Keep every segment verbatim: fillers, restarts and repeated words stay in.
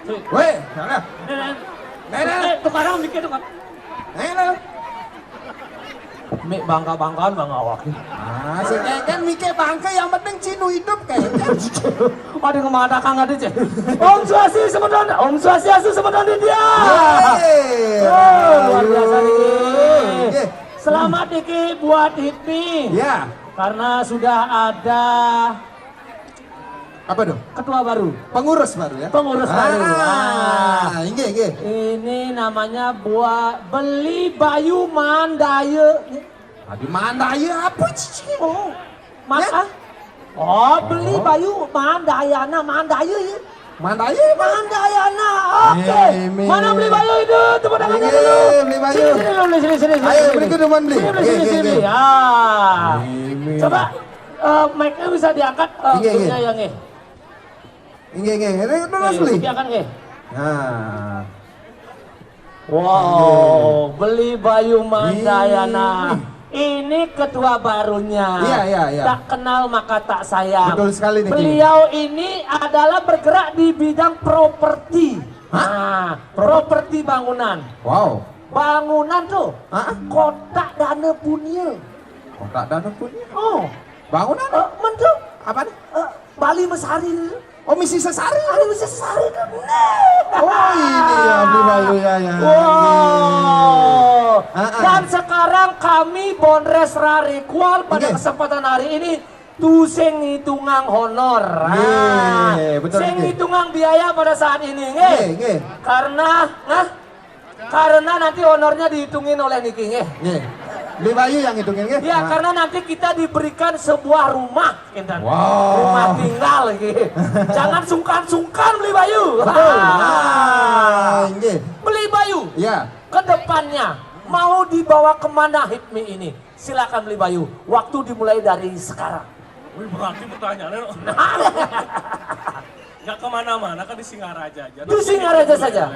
Weh, sana. Nenek. Nenek. Eh, tukarang mikir tukarang. Nenek. Mik bangka-bangkaan bang awak. Ah, sing kan mikir bangka yang penting cinu hidup kayaknya. Ada ngemadakan ada cek. Om Swastiastu semeton, Om Swastiastu semeton dia. Oh, luar biasa nih. Selamat niki buat Hipmi. Ya. Karena sudah ada apa tuh? Ketua baru. Pengurus baru ya? Pengurus baru. Ah, inggih, inggih. Ini namanya buat Beli Bayu Mandaya. Tadi Mandaya apa sih? Oh, Mas, ya? Ah? Oh, Beli Bayu Mandayana, Mandaya ya. Mandaya apa? Mandayana. Oke. Mana Beli Bayu itu? Tepuk tangannya dulu. Beli Bayu. Sini, sini, sini, sini, sini. Ayo, sini, beri ke depan, Beli. Sini, sini, sini, sini. Ya. Coba, eh, mic-nya bisa diangkat, eh, inggih, inggih. Ya, nggih. Inggih, inggih. Ini terus, Beli. Diangkat, nggih. Nah. Wow, Beli Bayu Mandayana. Ini ketua barunya. Iya, iya, iya. Tak kenal maka tak sayang. Betul sekali, Niki. Beliau ini adalah bergerak di bidang properti. Hah? Nah, properti bangunan. Wow. Bangunan tuh. Hah? Kotak dana punia. Kotak dana punia? Oh. Bangunan? Eh, men tuh. Apa nih? Eh, Bali Mesari. Oh, misi sesari. Ada misi sesari kan? Oh, ini ya, Beli Bayu ya, ya. Wow. Ah, ah. Dan sekarang kami Bondres Rarikual pada kesempatan hari ini tuh sing ngitungang honor. Nggih, betul, sing nggih. Ngitungang biaya pada saat ini, nggih. Nggih, nggih. Karena, nah, karena nanti honornya dihitungin oleh niki, nggih. Nggih. Beli Bayu yang hitungin, nggih. Ya, karena nanti kita diberikan sebuah rumah, kinten. Wow. Rumah tinggal, nggih. Jangan sungkan-sungkan, Beli Bayu. Betul. Ah. Nah, nggih. Beli Bayu. Ya. Ke depannya, mau dibawa kemana Hipmi ini? Silakan, Beli Bayu. Waktu dimulai dari sekarang. Wih, berarti pertanyaannya, no. Nggak kemana-mana, kan di Singaraja aja. Di Singaraja saja.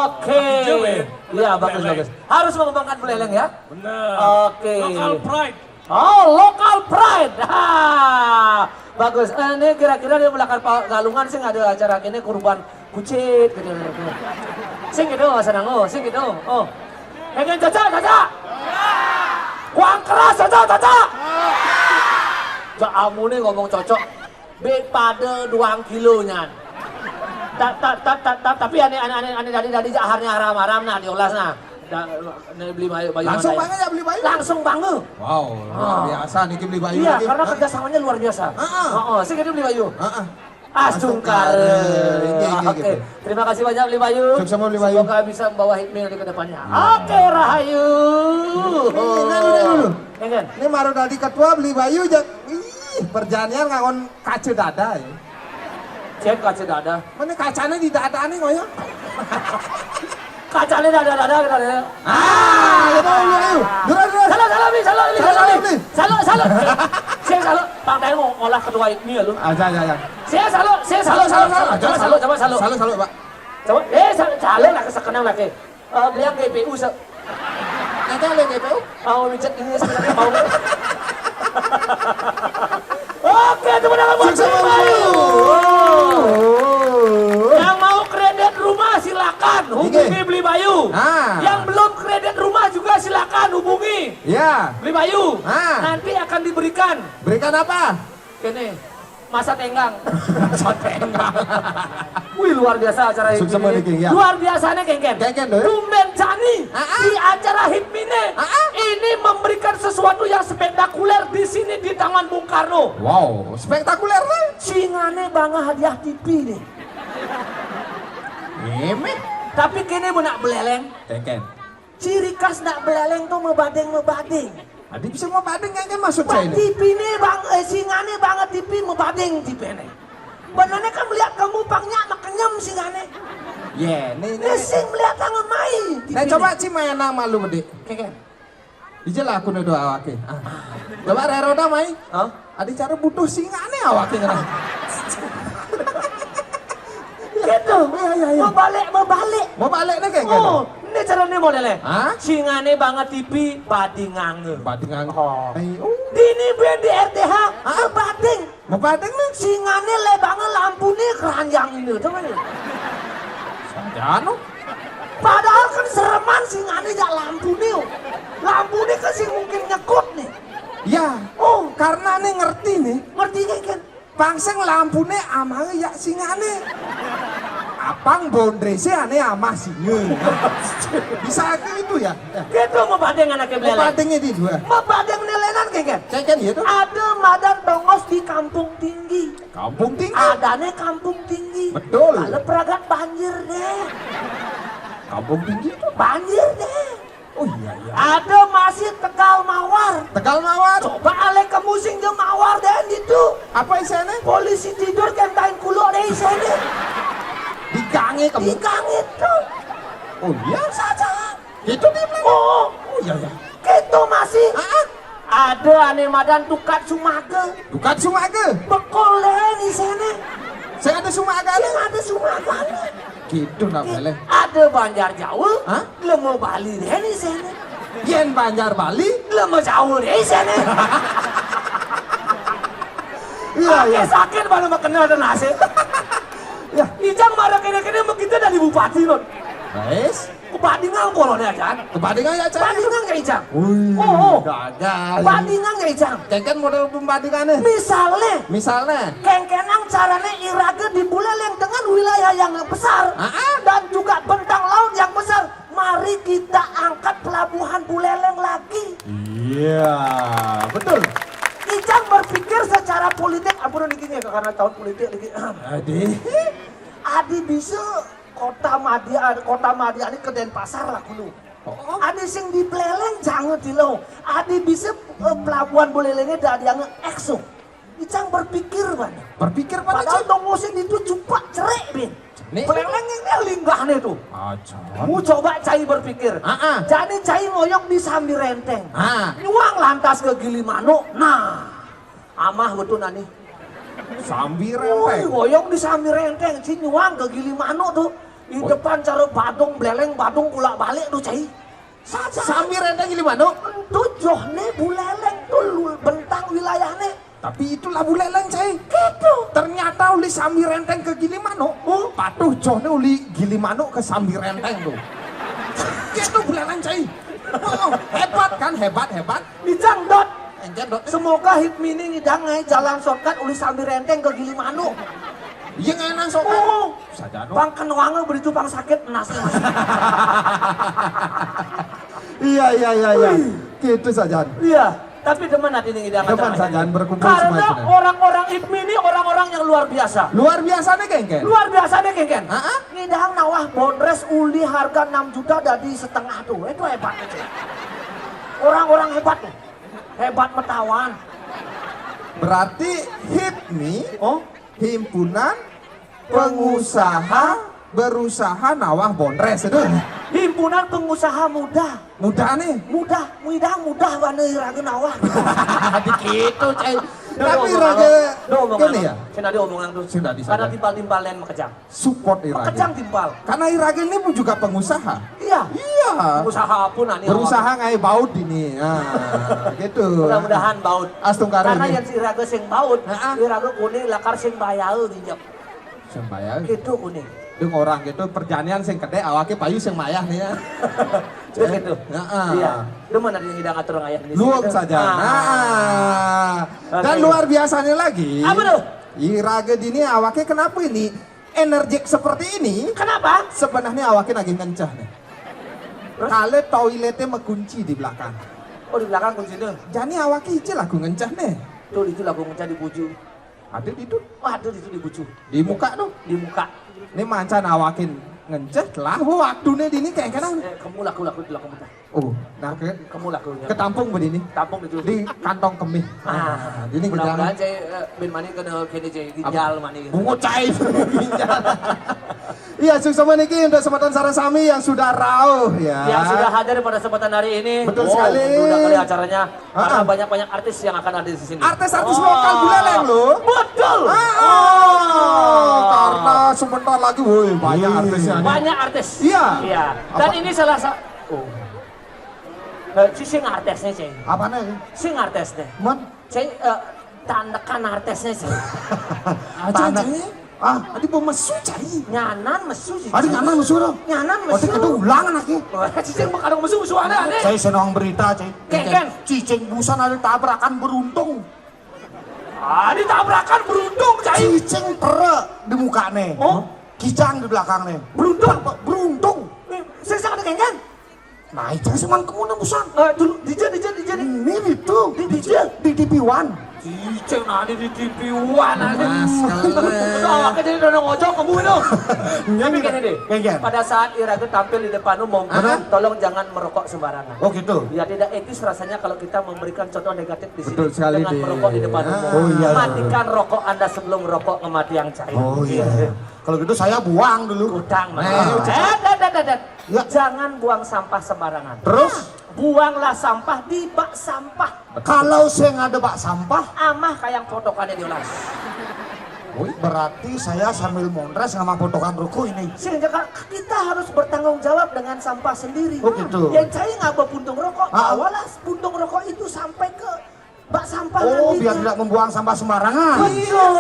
Oke. Iya, bagus, bagus. Harus mengembangkan Buleleng ya. Bener. Oke. Local pride. Oh, local pride. Ha. Bagus. Eh, ini kira-kira di belakang Pak Galungan sing ada acara kene kurban kucit gitu. Sing gitu, Mas Anang, oh, sing gitu. Oh. Pengen cocok, cocok. Kuang keras, cocok, cocok. Cak amune ngomong cocok. Be pada duang kilo nyan. Ta, ta, ta, ta, ta, tapi ane, ane, ane, ane tadi, tadi jaharnya haram-haram nah, diolas nah. Da, ne Beli Bayu, Bayu. Langsung mana ya? Bangga ya Beli Bayu? Langsung bangga. Wow, luar biasa niki Beli Bayu. Iya, karena kerjasamanya luar biasa. Heeh. Heeh, sing gitu Beli Bayu. Heeh. Astungkara. Astungkara. Inggih, inggih, oke, gitu. Terima kasih banyak Beli Bayu. Sukses, Beli Bayu. Semoga bisa membawa Hipmi di ke depannya. Iya. Oke, rahayu. Ini, ini dulu, ini dulu. Ini kan? Ini baru tadi ketua Beli Bayu, ja-, ih, perjanian ngangon kaca dada ya. Cek kaca dada. Mana kacanya di dada nih, ngoyo? Kacanya dada-dada kita deh. Ah, ya tahu, ayo. Dulu, dulu. Salut, salut, Beli, salut, Beli, salut, salut, Beli. Salut, salut. Saya salut, Bang Daeng mau ngolah ketua ini ya lu. Ah, ya, ya, ya. Saya salut, saya salut, salut, salut. Coba salut, coba salut. Salut, salut, Pak. Coba, eh, salut, salut lah, kesekenang lagi. Eh, beli yang G P U, se-, nanti ada G P U? Mau micet ini sebenarnya mau. Oke, tepuk tangan buat Beli Bayu. Yang mau kredit rumah silakan hubungi Beli Bayu. Yang belum kredit rumah juga silakan hubungi Beli Bayu. Nanti akan diberikan. Berikan apa? Kene, masa tenggang. Masa tenggang. Wih, luar biasa acara Hipmi ini. Luar biasanya, Kengken. Kengken, tuh, ya? Tumben jani di acara Hipmi ini, ini memberikan sesuatu yang spektakuler di sini di Taman Bung Karno. Wow, spektakuler, tuh. Singane bangga hadiah T V nih. Ini. Tapi kene mau nak beleleng. Kengken. Ciri khas nak beleleng tuh mebading-mebading. Adi bisa mebading kan, kan maksud saya ini. T V ini bang, eh, singane banget T V mebading T V ini. Benarnya kan melihat kamu pangnya makenyem singane. Ye, ini, ini. Ini sing melihat tangan mai. Nah, coba ci main nama lu, Dik. Keke. Dijela aku nih doa awake. Ah. Coba reroda mai. Hah? Adi cara butuh singane awake ngene. Gitu. Iya, iya, iya. Mau balik, mau balik. Mau balik nih kayak gitu. Oh, ini caranya modelnya. Hah? Singane banget T V, badingange. Badingange. Oh. Dini ben di R T H, bading. Bepading né. Singane lebangé lampuné keranjang ini, to kan. Saja anu. Padahal kan sereman singane jak lampuné. Lampuné kan sing mungkin nyekut nih. Ya, oh, karena né ngerti né. Ngerti kan? Pang sing lampuné amahe ya singane. Apang bondrese ane amah singa. Bisa ke itu ya? Ya. Gitu mau badeng anaknya belek. Badengnya di dua. Mau badeng nelenan kengken. Kengken ya tuh. Ada madan tongos di Kampung Tinggi. Kampung Tinggi. Adane Kampung Tinggi. Betul. Kalau peragat banjir deh. Kampung Tinggi itu banjir deh. Oh iya, iya. Ada masih Tegal Mawar. Tegal Mawar. Coba alek ke musing je Mawar deh itu. Apa isene? Polisi tidur kentain kuluk deh isene. Digange kamu. Digange tuh. Oh iya? Saja. Gitu dia bilang. Oh. Oh iya, iya. Gitu masih. Ah, ah. Ada ane madan Tukat Sumaga. Tukat Sumaga. Bekol deh isene. Saya ada Sumaga nih. Saya ada Sumaga nih. Gitu nak boleh. Ada Banjar Jawa. Hah? Lemo Bali deh isene. Yen Banjar Bali. Lemo Jawa deh isene. Iya, iya. Sakit mana mau kenal dan nasib. Ya. Ijang marah kene-kene mau kita dari bupati, non. Wes. Kebandingan polo deh, Jan. Kebandingan ya, Jan. Bandingan ya, Ijang. Wih, oh, oh. Gagal. Bandingan ya, Ijang. Kengken model pembandingannya. Misalnya. Misalnya. Kengkenang carane irage di Buleleng dengan wilayah yang besar. Ah, ah. Dan juga bentang laut yang besar. Mari kita angkat pelabuhan Buleleng lagi. Iya, betul. Ijang berpikir secara politik, ampun niki ya, karena tahun politik niki. Adi. Adi bisa kota Madia, kota Madia ini ke Denpasar lah dulu. Oh. Adi sing di Buleleng jangan dilo. Adi bisa eh, pelabuhan Bulelengnya dadi yang ekso. Ijang berpikir, Bang. Berpikir, Bang, padahal Ijang. Tong musim itu cupak cerik, Bin. Nih. Peleleng ini linggahnya tuh. Aja. Mu coba cai berpikir. Ah, ah. Jadi cai ngoyong di Sambi Renteng. Ah. Nyuang lantas ke Gili Manuk. Nah, amah betul nani. Sambi Renteng. Woi, ngoyong di Sambi Renteng. Ci nyuang ke Gili Manuk tuh. Di depan cara badung, beleleng, badung, kulak balik tuh, cai. Saja. Sambi Renteng Gili Manuk. Tujuh nih Buleleng tuh lu- bentang wilayahnya. Tapi itulah Buleleng, cai. Gitu. Ternyata uli Sambi Renteng ke Gili Manuk. Oh, patuh johne uli Gili Manuk ke Sambi Renteng tuh. Gitu Buleleng, cai. Oh, hebat kan, hebat, hebat. Ijang dot. Engke dot. Semoga hip mini ngidang ngai jalan shortcut uli Sambi Renteng ke Gili Manuk. Iya ngenang shortcut. Oh. Saja no. Pang kenuange beritu pang sakit nas. Iya, iya, iya, iya. Wih. Gitu saja. Iya, tapi demen hati ning idang. Demen saja berkumpul semua. Karena orang-orang hip mini orang-orang yang luar biasa. Luar biasa nih, Kengken. Luar biasa nih, Kengken. Heeh. Ngidang nawah bondres uli harga enam juta dari setengah tuh. Itu hebat itu. Orang-orang hebat tuh. Hebat metawan. Berarti hip nih, oh, himpunan pengusaha berusaha nawah bondres itu. Himpunan pengusaha muda. Muda nih. Muda, muda, muda bane raga nawah. Dikitu, cai. Tapi raga gini ya. Sing ada omongan tuh. Sing ada. Karena timpal-timpal lain makejang. Support irage. Makejang timpal. Karena irage ini pun juga pengusaha. Iya. Iya. Pengusaha pun ani. Berusaha ngai baut ini. Nah, gitu. Mudah-mudahan baut. Astungkara. Karena ini. Yang si irage sing baut, heeh. Irage kuning lakar sing bayar dijak. Sing bayar. Gitu kuning. Deng orang gitu perjanian sing kedek awake payu sing mayah nih ya. Gitu. Heeh. Iya. Demen ada yang ngidang atur ngayah di sini. Luwung saja. Ah. Nah. Oke. Dan luar biasanya lagi. Apa tuh? Irage dini awake kenapa ini? Energik seperti ini. Kenapa? Sebenarnya awake lagi ngenceh nih. Terus? Kalau toiletnya mengunci di belakang. Oh, di belakang kuncinya. Jadi awake ije lagu ngenceh nih. Tuh, itu lagu ngenceh di buju. Ada di itu. Oh, ada di itu di buju. Di muka tuh. Di muka. Ini mancan awakin ngenceh lah waktunya di ini kayak kenang. Eh, kamu lagu-lagu di lagu muka. Oh, nah ke, kamu lagunya. Ketampung begini. Tampung itu. Di kantong kemih. Ah, nah, ini kita. Mudah-mudahan saya eh, bin mani kena kena jadi ginjal mani. Bungut cai ginjal. Iya, suksma niki untuk sematan sareng sami yang sudah rauh ya. Yang sudah hadir pada kesempatan hari ini. Betul sekali. Wow, udah kali acaranya. Karena banyak-banyak artis yang akan hadir di sini. Artis-artis lokal Buleleng loh. Betul. Ah, karena sebentar lagi, woi, banyak artisnya nih. Banyak artis. Iya. Iya. Dan ini salah satu. Oh. Eh, si sing artisnya, Ceng. Apanya? Sing artisnya. Man? Ceng, eh, Tandekan artésné sih. Aja, Tandek. Cai. Ah, adi mau mesu, Cai. Nyanan mesu sih. Adi nyanan mesu, dong. Nyanan mesu. Adi kada ulangan lagi. Wah, cicing bakal mesu, mesu ada, ada. Cai senang berita, Cai. Kéngkén. Cicing busan ada tabrakan beruntung. Ah, ini tabrakan beruntung, Cai. Cicing tere di mukane. Oh? Kijang di belakangnya. Beruntung? Beruntung. Eh, saya sangat kéngkén. Nah, itu cuman kemuna busan. Eh, dulu, dija, dija, dija, di. Ini itu. Di, dija. Di, di P one. Cicing, nah, di, di P one, ada. Mas, kalau. Aduh, awaknya jadi dono ngocok, kamu itu. Tapi gini deh, pada saat iraga tampil di depan umum, tolong jangan merokok sembarangan. Oh, gitu. Ya, tidak etis rasanya kalau kita memberikan contoh negatif di sini. Betul sekali, dengan merokok di depan umum. Oh, iya. Matikan rokok Anda sebelum rokok ngematiang cai. Oh, iya. Kalau gitu saya buang dulu. Kutang, Mas. Eh, eh, eh, eh, eh. Ya. Jangan buang sampah sembarangan. Terus? Buanglah sampah di bak sampah. Kalau saya nggak ada bak sampah. Amah kayang potokannya diolas. Wih, berarti saya sambil mondres sama potokan ruku ini. Sehingga kita harus bertanggung jawab dengan sampah sendiri. Oh, gitu. Yang cai nggak bawa puntung rokok, ah, bawalah puntung rokok itu sampai ke bak sampah. Oh, nanti biar tidak membuang sampah sembarangan. Betul.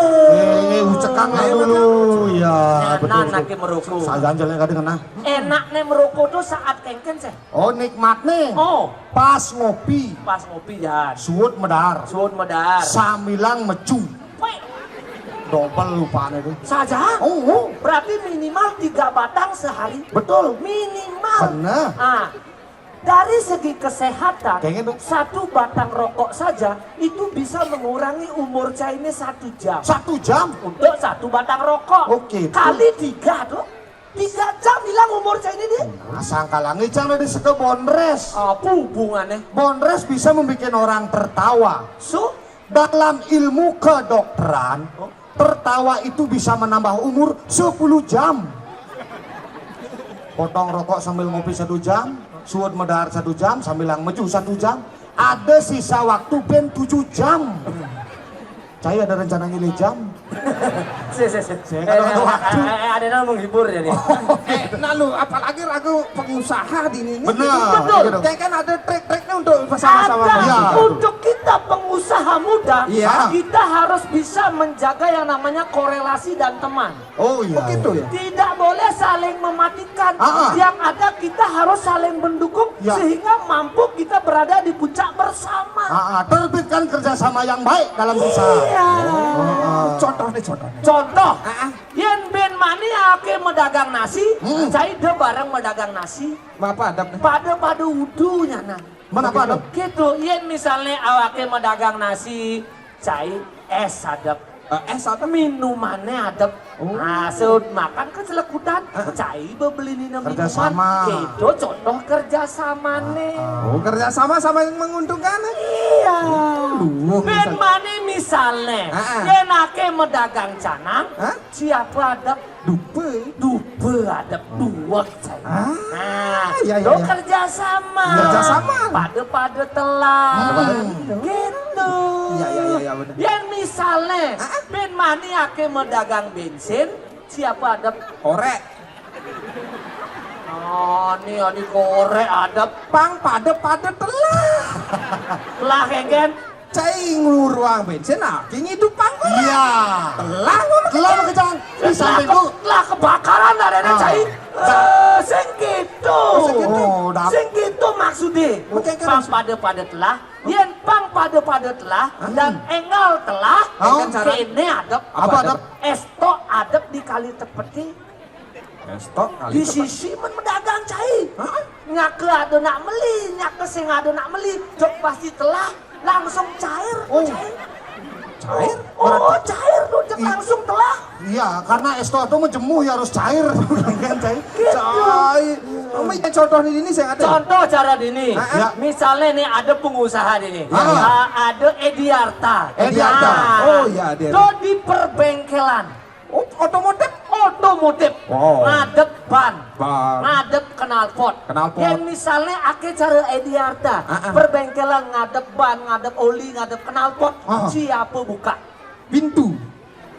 Eh, ucekan dulu. Ya, betul. Nah, nanti meruku. Saja anjel yang kadang kena. Enaknya meruku tuh saat kéngkén sih. Oh, nikmatnya. Oh. Pas ngopi. Pas ngopi, Jan. Suut medar. Suut medar. Samilang mecu. Wih. Dobel lupaan itu. Saja? Oh, oh. Berarti minimal tiga batang sehari. Betul. Minimal. Benar. Ah. Dari segi kesehatan, satu batang rokok saja itu bisa mengurangi umur cai ini satu jam. Satu jam? Untuk satu batang rokok. Oke. Kali tiga tuh. Tiga jam hilang umur cai ini, di. Nah, sangkalangi cang di seke bondres. Apa hubungannya? Bondres bisa membuat orang tertawa. So? Dalam ilmu kedokteran, tertawa itu bisa menambah umur sepuluh jam. Potong rokok sambil ngopi satu jam, suut medar satu jam, sambil yang meju satu jam. Ada sisa waktu bén tujuh jam. Cai ada rencana nyilih jam? Si, si, si. Saya nggak tahu waktu. Eh, eh, eh, ada nama menghibur jadi. Eh, nah lu, apalagi aku pengusaha di ini. Benar. Betul. Kayak kan ada trik-triknya untuk sama-sama. Ada. Iya. Untuk kita pengusaha muda, iya, kita harus bisa menjaga yang namanya korelasi dan teman. Oh, iya. Begitu ya? Tidak boleh saling mematikan. Ah, ah. Yang ada kita harus saling mendukung, ya, sehingga mampu kita berada di puncak bersama. Ah, ah. Terbitkan kerjasama yang baik dalam usaha. Iya. Oh, ah. Contoh nih, contoh. Contoh. Ah, ah. Yén bén mani aké medagang nasi, hmm, cai dé bareng medagang nasi. Apa adab nih? Pada-pada uduh nyanan. Mana apa adab? Gitu. Yén misalnya awaké medagang nasi, cai es adep. Eh, es adep. Minumannya adep. Oh. Nah, saut makan kan selekutan. Heeh. Cai bebeli nina minuman. Kerjasama. Gitu contoh kerjasamané. Ah, ah. Oh, kerjasama sama yang menguntungkan, eh? Iya. Aduh, bén mani misalnya, ah, ah, yén aké medagang canang, hah? Siapa adep? Dupe. Dupe adep, oh, duwek, cai. Ah, nah, iya, iya, iya. Kerja sama. Kerja sama. Pada-pada telah. Hmm. Gitu. Iya, iya, iya, iya, bener. Yén misalnya, ah, ah, bén mani aké medagang bensin, siapa adep? Korek. Oh, ni, ni korek adep. Pang pada-pada telah. Telah, kéngkén. Cai ngluruang bensin, nah, ki ngidupang kok. Iya. Telah, ngomong. Telah, kejang. Di samping ku. Lah, kebakaran ada, ah, cai. Eh, sing gitu. Oh, sing gitu. Oh, dap- Sing gitu maksudnya. Oke, oke, pang maksud- pada-pada telah, yén pang pada-pada telah, hmm, dan énggal telah, oh, kéné adep. Apa adep? Esto adep di kali tepeti. Di sisi men medagang cai. Hah? Nyaké ada nak meli, nyaké sing ada nak meli, jok pasti telah, langsung cair, oh, cai. Cair? Oh, berarti cair tuh, jok i- langsung telah. Iya, karena es teh itu menjemuh ya harus cair, kan, cai? Gitu. Cai. Kamu yang contoh ini saya ada. Contoh cara dini. Hah? Ya. Misalnya nih ada pengusaha dini. Ah. Ah, ada Ediarta. Ediarta. Ah. Oh, iya, Ediarta. Tuh di perbengkelan. Oh, otomotif? Otomotif. Oh. Ngadep ban. Ban. Ngadep knalpot. Knalpot. Yén misalnya aké cara Ediarta, ah, ah, perbengkelan ngadep ban, ngadep oli, ngadep knalpot, ah, siapa buka? Pintu.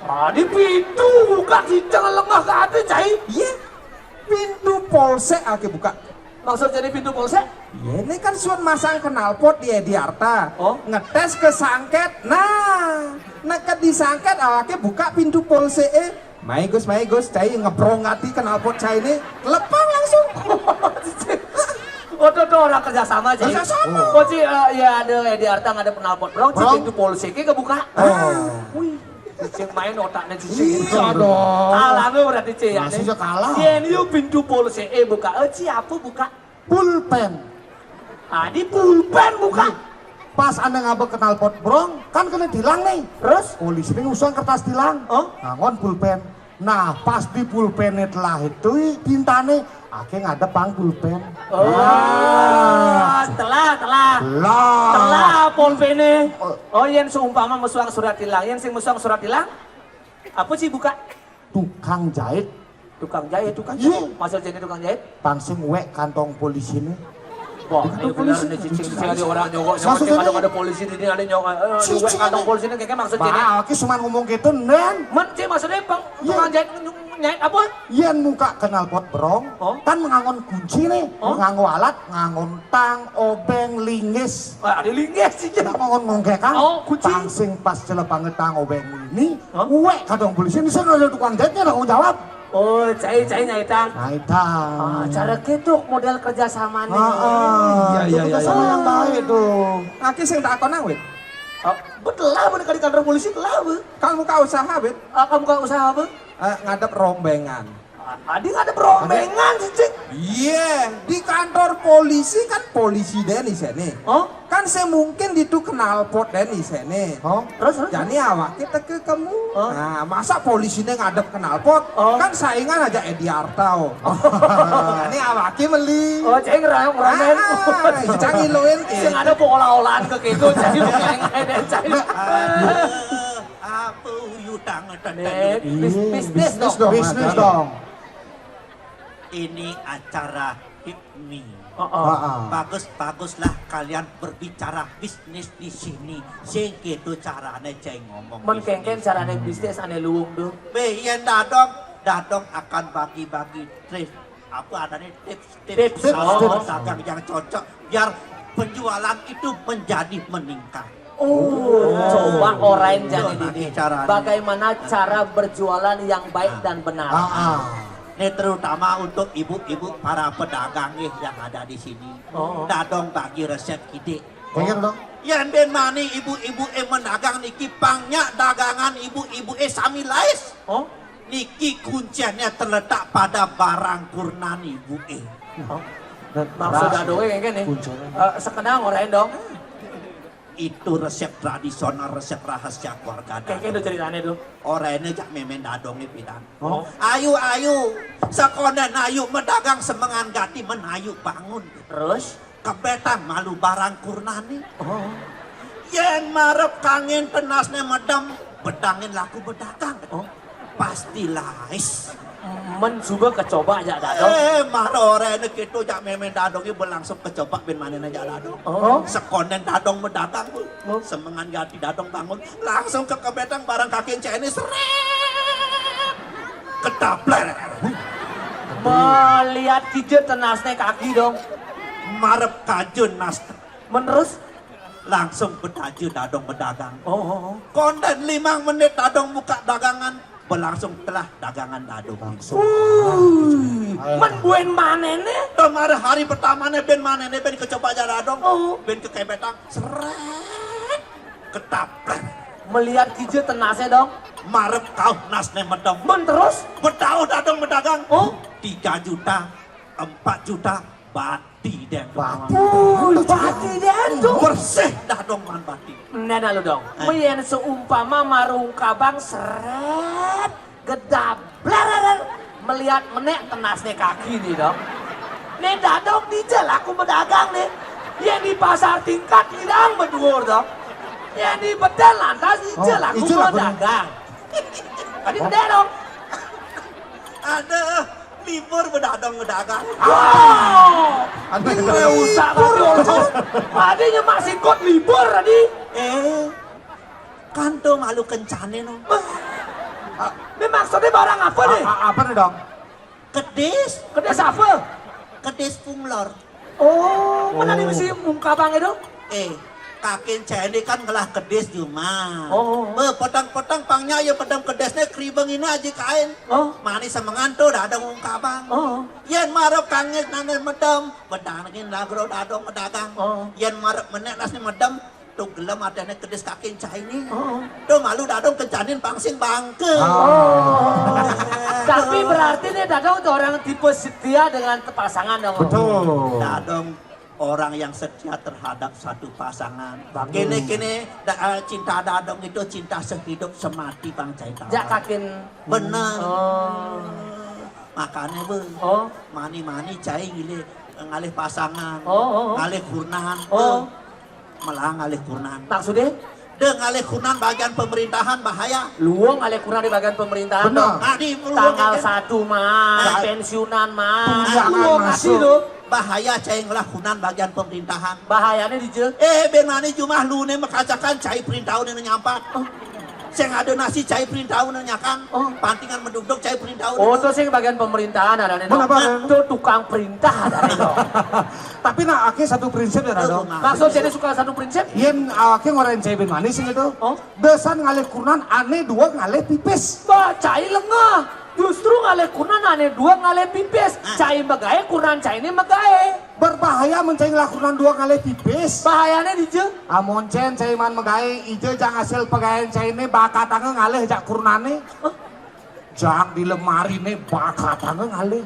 Ah, di pintu buka, kita lengah ke atas, cai. Iya. Pintu polsek aké buka. Maksud jadi pintu polsek? Ya, ini kan suan masang knalpot di Edi Arta. Oh. Ngetes ke sangket. Nah, neked di sangket awake buka pintu polsek eh. Mai Gus, mai Gus, cai ngebrong ati knalpot cai ini. Lepang langsung. Oh, tuh, tuh orang kerjasama, Ci. Kerjasama. Oh, Ci, eh, ya ada Edi Arta ngadep knalpot brong, Ci, Brong. Pintu polsek ke buka. Oh. Wih, cicing main otaknya cicing. Iya dong. Kalah lo berarti, Ci, ya. Masih sih kalah. Yen yu pintu polsek eh buka, eh, Ci, apa buka? Pulpen. Ah, di pulpen buka. Pas ane ngabek knalpot brong, kan kena tilang nih. Terus? Polisi ini ngusang kertas tilang. Oh? Ngangon pulpen. Nah, pas di pulpennya telah itu tintane, ake ngadep pang pulpen. Oh, telah, telah. Lah. Telah pulpene. Oh, yen seumpama mesuang surat tilang, yen sing mesuang surat tilang, apa sih buka? Tukang jahit. Tukang jahit, tukang Iya. jahit. Maksud jadi tukang jahit? Pang sing wek kantong polisi ini. Wah, ini benar nih cicing, cicing ada orang nyogok, nyogok, Maksudnya ada, nih? Ada polisi di sini, ada nyogok, eh, Cicing wek kantong ada. Polisi ini kayaknya maksud jadi. Bah, aku cuma ngomong gitu, Nen. Men, Ci, maksudnya bang, Iya. Tukang jahit nyahit apa? Yen muka knalpot brong, Oh? Kan ngangon kunci nih, Oh? Nganggo alat, ngangon tang, obeng, linggis. Ah, ada linggis sih. Nah, ngangon ngongkekang. Oh, kunci. Pang sing pas celepang tang, obeng ini, Hah? Wek kantong polisi ini, saya ada tukang jahitnya, tanggung jawab. Oh, cai, cai nyaitan. Nah, itang. Ah, cara gitu model kerjasama nih. Ah, ah. Iya, iya, Itu iya, sama iya. Yang baik tuh. Aki sing tak konang wit. Oh, betul lah, bener kali kantor polisi telah be. Kalau muka usaha wit, Ah, kamu gak usaha apa? Eh, ngadep rombengan. Ah, dia ngadep rombengan sih, Cik. Iya, di kantor polisi kan polisi deh di sini. Oh? Kan saya mungkin di tu knalpot deh di sini. Oh? Terus, terus? Jadi awak kita ke kamu. Oh. Nah, masa polisinya ngadep knalpot? Oh. Kan saingan aja Edi Artau. Jadi awak meli. Oh, Cik, ngerang, ngerang. Ah, jangan iloin Sing ada pola-olahan ke gitu, jadi pengen kayak cai. Apa uyutang Eh, bis- bisnis dong. Bisnis dong. Ini acara hipmi. Oh, oh. Ah, ah. Bagus-baguslah kalian berbicara bisnis di sini. Sing gitu carane cai ngomong. Men kengken carane bisnis ane luwung tuh. Be, yen dadong, dadong akan bagi-bagi tips. Apa adanya tips, Tips, tips, cara oh. Berdagang yang cocok biar penjualan itu menjadi meningkat. Oh, coba orain jadi Nah, dini. caranya. Bagaimana cara berjualan yang baik dan benar? Ah, ah. Ini terutama untuk ibu-ibu para pedagang nih yang ada di sini. Oh. Dadong bagi resep kidik. Pengen dong. Yen ben mani ibu-ibu e mendagang niki pangnya dagangan ibu-ibu e sami lais. Oh? Niki kunciannya terletak pada barang kurnan ibu e. Oh. Maksud adoe kayak gini. Kuncinya. Eh, sekenal orain dong. Itu resep tradisional, resep rahasia keluarga Kayak dadong. Itu ceritanya tuh. Orangnya jak memen dadongnya pidan. Oh. Ayu, ayu, sekonden ayu medagang semengan gati menayu bangun. Terus? Kebetang malu barang kurnani. Oh. Yen marep kangin tenasne medem, bedangin laku bedagang. Oh. Pasti lais. Men coba kecoba aja dadong. Eh, marorene gitu jak memen dadongnya berlangsung kecoba ben manene jak dadong. Oh. Sekonden dadong medagang, Bu. Oh. Semengan gati dadong bangun, langsung ke kebetang barang kaki cene seret. Kedabler. Melihat kije tenasnya kaki dong. Marep kajun nas. Menerus? Langsung bedaju dadong bedagang. Oh, oh, oh. Konden limang menit dadong buka dagangan, berlangsung telah dagangan dadong. Wih, men buen manene? Kemarin hari pertamanya ben manene ben kecoba aja dadong. Oh. Ben ke kebetang, seret. Ketapret. Melihat kije tenasnya dong. Marep kau nasne medem. Men terus? Bedau dadong bedagang. Oh. Tiga juta, empat juta, bati den. Bati. Wih, bati den tuh. Bersih dadong man bati. Nena lu dong. Meyen seumpama marung kabang seret gedabler melihat menek tenasnya kaki nih dong. Nih dadong dijel aku berdagang nih. Yang di pasar tingkat hilang berdua dong. Yang di bedal lantas dijel Oh, aku ijel aku. Berdagang. Tadi udah dong. Aduh, libur bedadong bedagang. Oh, Aduh, ini usah tadi. Tadi nyemak sikut libur tadi. Eh, kan tuh malu kencane no. Ini maksudnya barang apa nih? A- apa nih dong? Kedis. Kedis apa? Kedis punglor. Oh, mana nih mesti mungkabang itu? Eh, kakin cai ini kan ngelah kedis jumah. Oh. Be, petang-petang pang nya ya pedem kedisnya keribeng ini aja kain. Oh. Mani semengan tuh dadong mungkabang. Oh. Yen marep kangis nane medem, bedangin lagro dadong pedagang. Oh. Yen marep menek nasne medem, tuh gelem adane kedis kakin cai ini. Oh. Tuh malu dadong kejanin pangsing bangke. Oh. Tapi berarti nih dadong tuh orang tipe setia dengan pasangan dong. Betul. Dadong orang yang setia terhadap satu pasangan. Kini kini da- eh, cinta dadong itu cinta sehidup semati bang cai tahu. Jak kakin. Bener. Oh. Makanya be, Oh. mani-mani cai ngilih ngalih pasangan, Oh, oh, oh. ngalih kurnan, Oh. be. Malah ngalih kurnan. Maksudnya? Deh ngalih kurnan bagian pemerintahan bahaya. Luong ngalih kurnan di bagian pemerintahan. Benar. Dong. Nah, di luong Tanggal ini. satu mah, Nah. pensiunan mah. Tunjangan Luong masuk. kasih loh. Bahaya cai ngelah kurnan bagian pemerintahan. Bahayanya di je. Eh, ben mani jumah lu ne mekacakan cai perintahun ini nyampat. Sing ada nasi cai perintahun ini nyakan. Oh. Pantingan menduduk cai perintahun. Oh, tuh sing bagian pemerintahan ada nih. Mana, Bang? Tuh tukang perintah ada nih. Dong. Tapi nah, aki satu prinsip ya, Dadong. Maksud jadi suka satu prinsip? Yen awake ngorain cai ben manis gitu. Oh. Besan ngalih kurnan ane dua ngalih pipis. Bah, cai lengah. Justru ngalih kurnan ane dua ngalih pipis. Cai megae kurnan cai ini megae. Berbahaya mencai ngelah kurnan dua ngalih pipis. Bahayanya di je. Amun cen cai man megae, ije jang hasil pegaen cai ini bakatanga ngalih jak kurnane. Jak di lemari ne bakatanga ngalih.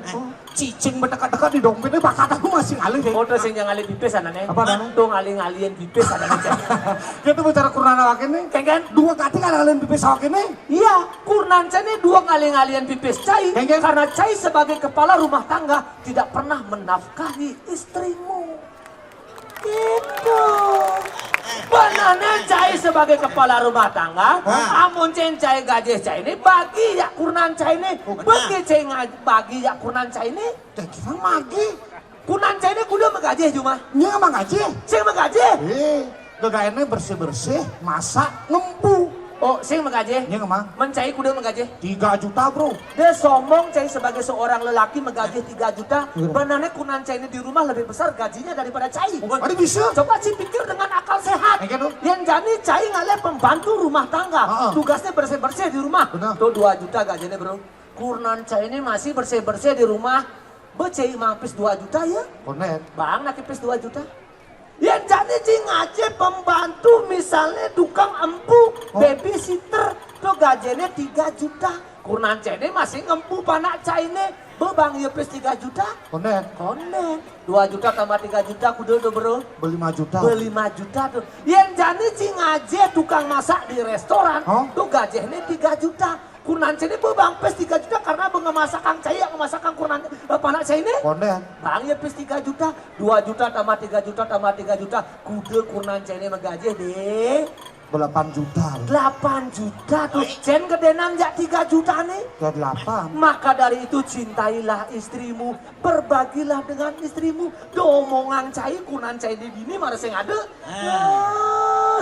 Cicing bedekat-dekat di dompetnya bakatanga masih ngalih. Oh, tuh sing jangan ngalih pipis anaknya. Apa anaknya? Tuh ngalih-ngalihin pipis anaknya. Kita bicara kurnan awake ini. Kengken? Dua kati kan ngalih pipis awake ini. Iya, kurnan cai ini dua ngalih-ngalihin pipis cai. Kengken? Karena cai sebagai kepala rumah tangga tidak pernah menafkahi istrimu. Gitu. Benarnya cai sebagai kepala rumah tangga, amun cai cai gaji cai ini bagi ya kurnan cai ini. Bagi cai nga- bagi ya kurnan cai ini. Ya kita magi. Kurnan cai ini kuda megaji cuma. Nya emang gaji. Sing megaji. Eh, gegaene bersih-bersih, masak, ngempu. Oh, sing megaji. Nya emang Mencai kuda megaji. Tiga juta, bro. Dia sombong cai sebagai seorang lelaki megaji tiga juta. Benarnya kurnan cai ini di rumah lebih besar gajinya daripada cai. Ada bisa. Coba sih pikir dengan akal sehat. Engke, dong. Yang jani cai ngalih pembantu rumah tangga. Heeh. Tugasnya bersih-bersih di rumah. Benar. Tuh dua juta gajinya, bro. Kurnan cai ini masih bersih-bersih di rumah. Be cai mapis dua juta ya. Konet. Bang nak pis dua juta. Yang jani cai ngaji pembantu misalnya tukang empu, Oh. babysitter, tuh gajinya tiga juta. Kurnan cai ini masih ngempu panak cai ini. Be bang ya pis tiga juta. Konet. Konen. Dua juta tambah tiga juta kuda tuh, bro. Beli lima juta. Beli lima juta tuh. Yang jani cai ngaji tukang masak di restoran, Oh. Tuh gajinya tiga juta. Kurnan cai ini be bang pis tiga juta karena be ngemasak kang cai, ngemasak kang kurnan eh, panak cai ini. Konet. Bang ya pis tiga juta, dua juta tambah tiga juta tambah tiga juta. Kuda kurnan cai ini megaji deh. Delapan juta. Delapan juta tuh. Cen gedenan jak tiga juta nih. Ya delapan. Maka dari itu cintailah istrimu, berbagilah dengan istrimu. Domongan cai kurnan cai di dini mana sing ada. Ya,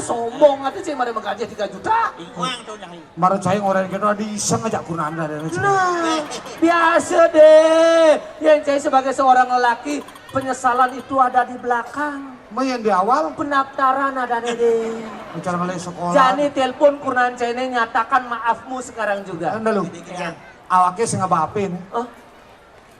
sombong aja cai mana megaji tiga juta. Ingkuang tuh nyai. Mara cai ngorain kita ada iseng aja kurnan ada. Nah, biasa deh. Yang cai sebagai seorang lelaki, penyesalan itu ada di belakang. Mau yang di awal. Pendaftaran ada nih deh. Bicara ngalih sekolah. Jani telepon kurnan cai ini nyatakan maafmu sekarang juga. Anda lu. Ya. Awake sing apa-apa nih. Oh,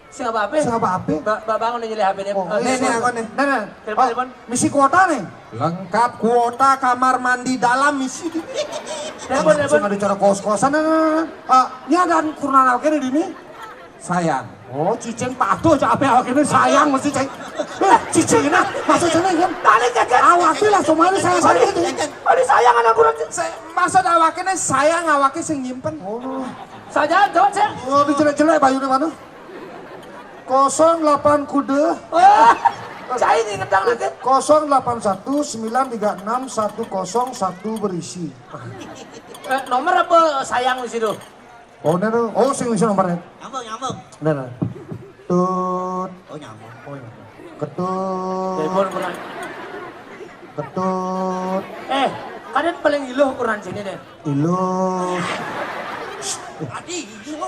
siapa apa? Sing apa-apa. Ba Babang udah nyilih H P-nya. Oh, Eh, ini telepon. Apa nih? Nah, nah. Telepon, Oh, telepon. Misi kuota nih. Lengkap kuota kamar mandi dalam misi. Telepon, telepon. Sing ada cara kos-kosan. Nah, nah, nah. Ah, ini ada kurnan awake di dini. Sayang. Oh, cicing patuh aja apa awake ini sayang mesti cai. Eh, cicing ini masuk sini kan. Balik aja. Awake lah semuanya saya saya. Ada sayang anak kurang. Saya, maksud awake ini sayang awake sing nyimpen. Oh, Saja jawab saya. oh, dijelek-jelek bayu di mana? Kosong delapan kuda. Wah, cai ini ngetang lagi. Kosong delapan satu sembilan tiga enam satu kosong satu berisi. Eh, nomor apa sayang di situ? Oh, ini tuh. Oh, sing isi nomornya. Nyambung, nyambung. Nah, nah. Tut, Oh, nyambung. ketut, Telepon kurang. ketut, Eh, kalian paling iluh kurnan cai ini deh. iluh. Tadi, iya.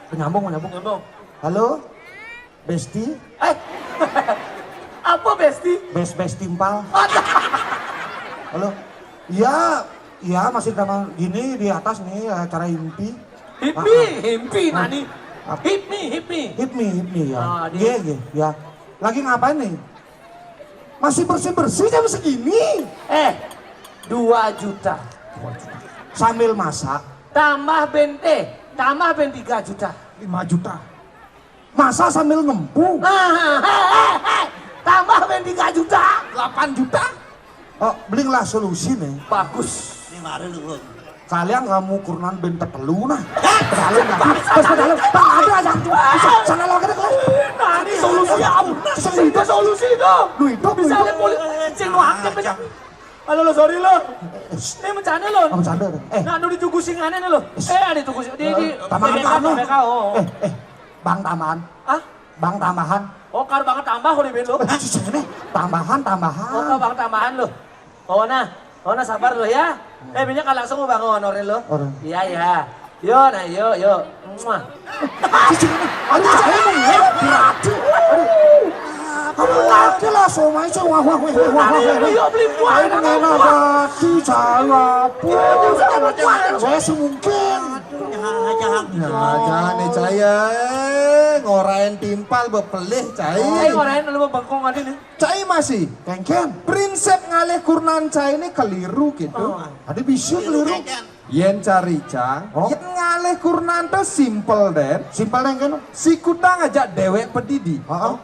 Penyambung, penyambung. Nyambung. Halo, Besti. Eh, Apa besti? Bes-bes timpal. Halo. Iya, iya, masih sama gini di atas nih, acara himpi. Himpi, himpi nani? Hip me, hip me. Hip me, hip me, ya. Ah, dia. Iya, iya, ya. Lagi ngapain nih? Masih bersih-bersih jam segini? Eh, dua juta. Sambil masak. Tambah bente, tambah ben tiga juta. Lima juta. Masa sambil ngempu? Ah, eh, eh, eh. Tambah ben tiga juta. Delapan juta. Oh, belilah solusi nih. Bagus. Ini mari lu, Bung. Kalian kamu kurunan ben tepelu nah. Kalian nggak. Terus ke dalam. Bang, ada aja. Sana lo kita kelas. Nah, ini solusi apa? Itu solusi itu. Lu itu, lu misalnya itu. Polisi, cing, lu aktif. Halo lo, sorry lo. Ini bercanda lo. Oh, bercanda. Eh. Nah, nu ditugusin aneh lo. Eh, ada tugusin. Di, di, Tambahan di, kamu. Di, oh. Eh, eh. Bang Taman. Ah? Bang Tambahan. Oh, kar banget tambah udah belo. Eh, sini. Tambahan, tambahan. Oh, kar banget tambahan lo. Oh, nah. Oh, nah, sabar lo ya. Eh, minyak kan langsung mau bangun honorer lo. Iya, iya. Yo, nah, yo, yo. Muah. Aduh, cewek ini, ya, berarti. Aduh, laki lah, somai, cewek, wah, wah, wah, wah, wah, wah. Ayo, beli buah, ayo, enak, enak, berarti, cewek apa? Saya sih mungkin. Jangan, jangan, jangan, nih, cai, eh. Ngorain timpal, bepelih, cai. Cai ngorain lu bengkong aja nih. Cai masih. Kengken. Prinsip ngalih kurnan cai ini keliru gitu. Oh. Ada bisa keliru. Kengken. Yen cari cang, oh, yen ngalih kurnan to simpel, Den. Simpel, Den, kan? Sikutang aja dewek pedidi. Heeh.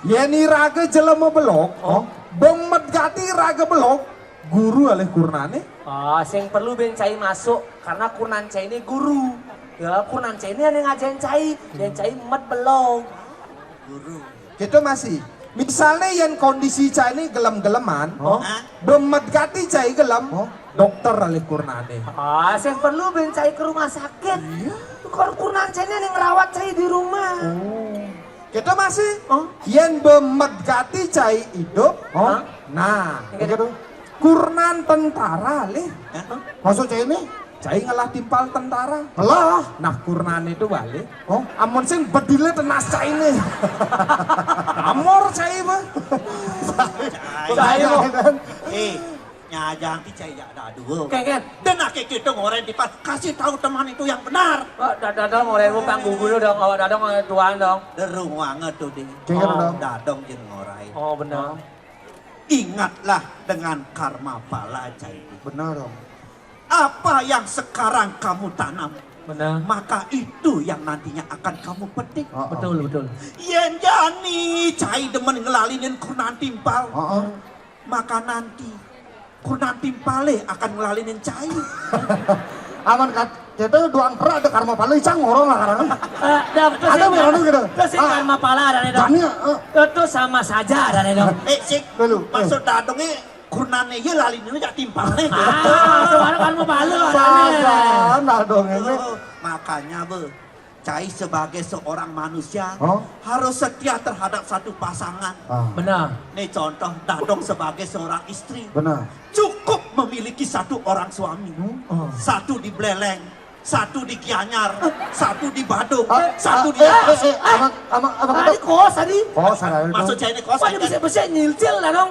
Yen iraga jelema belog, oh, bemet gati iraga belog, guru alih kurnane. Ah, sing perlu ben cai masuk, karena kurnan cai ini guru. Ya, kurnan cai ini yang ngajarin cai, yen cai met belog. Guru. Gitu masih. Misalnya yen kondisi cai ini gelem-geleman, oh, bemet gati cai gelem, oh, dokter alih kurnane. Ah, sing perlu ben cai ke rumah sakit. Iya. Kor kurnan cai ini yang ngerawat cai di rumah. Oh. Gitu masih. Oh. Yen bemet gati cai idup. Oh. Hah? Nah, gitu. Kurnan tentara lih. Hah? Maksud cai ini? Cai ngelah timpal tentara. Ngelah. Nah, kurnan itu balik. Oh, amun sing bedile tenas cai ini. Amor cai, Bang. Cai, Bang. Eh, nyajang ti cai jak dadu. Kengken. Dan ake kita ngoren timpal, kasih tahu teman itu yang benar. Oh, dadong ngoren mu panggugu dong, awak dadong tuan dong. Derung wanget tuh, Ding. Kengken dong. Dadong jen ngorai. Oh, benar. Ingatlah dengan karma pala cai. Benar dong. Apa yang sekarang kamu tanam, benar, maka itu yang nantinya akan kamu petik. Heeh. Betul, betul. Yen jani cai demen ngelalinin kurnan timpal, heeh, maka nanti kurnan timpale akan ngelalinin cai. Aman kat, kita doang pernah ada karma pala icang ngorong lah karena. Eh, dah, terus ada yang merana gitu. Terus yang karma pala ada nih, dong. Jani, eh. Itu sama saja ada nih, dong. Eh, sik. Lalu, eh. Maksud dadongnya kurnane ye lali dulu jak timpal nih. Ah, kemarin kan mau balu, Saja, nah dong ini. Oh, makanya, Be, cai sebagai seorang manusia, oh, harus setia terhadap satu pasangan. Ah. Benar. Nih contoh, dadong sebagai seorang istri. Benar. Cukup memiliki satu orang suami. Hmm? Oh. Satu di Beleleng, satu di Gianyar, satu di Badung, ah, satu ah, di eh, eh, eh, abang, abang, abang, tadi kos tadi. Kos, ada itu. Maksud saya ini kos. Wah, ini besek-besek nyilcil lah dong.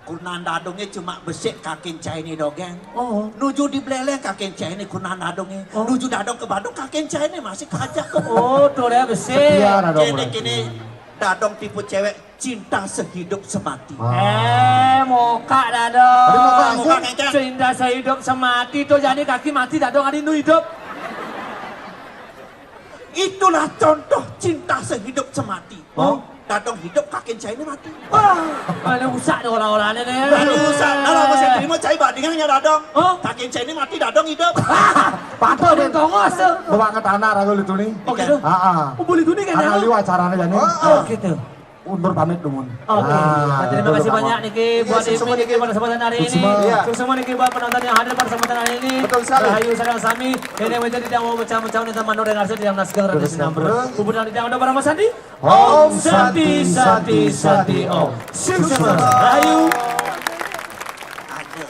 Kurnan dadongnya cuma besek kakin cai ini dogeng. Oh. Nuju di Beleleng kakin cai ini kurnan dadongnya. Oh. Nuju dadong ke Badung kakin cai ini masih kajak. Oh, tuh deh besek. Setia dadong. Kene, kene dadong tipu cewek cinta sehidup semati. Ah. Eh, moka dadong. Tadi moka aja. Moka kengken. Cinta sehidup semati tuh jadi kaki mati dadong hari nu hidup. Itulah contoh cinta sehidup semati. Oh. Dadong hidup, kakin cai ini mati. Wah, mana usah deh orang-orangnya deh. Mana usah. Kalau masih terima cai bandingan ya dadong. Oh. Kakin cai ini mati, dadong hidup. Patut ada tongos tuh. Bawa ke tanah ragu itu nih. Oh gitu. Ah, ah. Oh, boleh tuh nih kan. Karena ya? Liwat acaranya jadi. Oh, oh. Oh, gitu. Undur pamit dumun. Oke. Ah, terima kasih banyak niki buat Ibu niki pada kesempatan hari ini. Iya. Terus semua niki buat penonton yang hadir pada kesempatan hari ini. Betul sekali. Rahayu sareng sami. Ini menjadi tidak mau pecah-pecah nih teman orang asli yang naskah. Terus, terus. Puput yang tidak ada barang Mas Andi. Om Santi, Santi, Santi, Om. Sukses. Rahayu. Ada.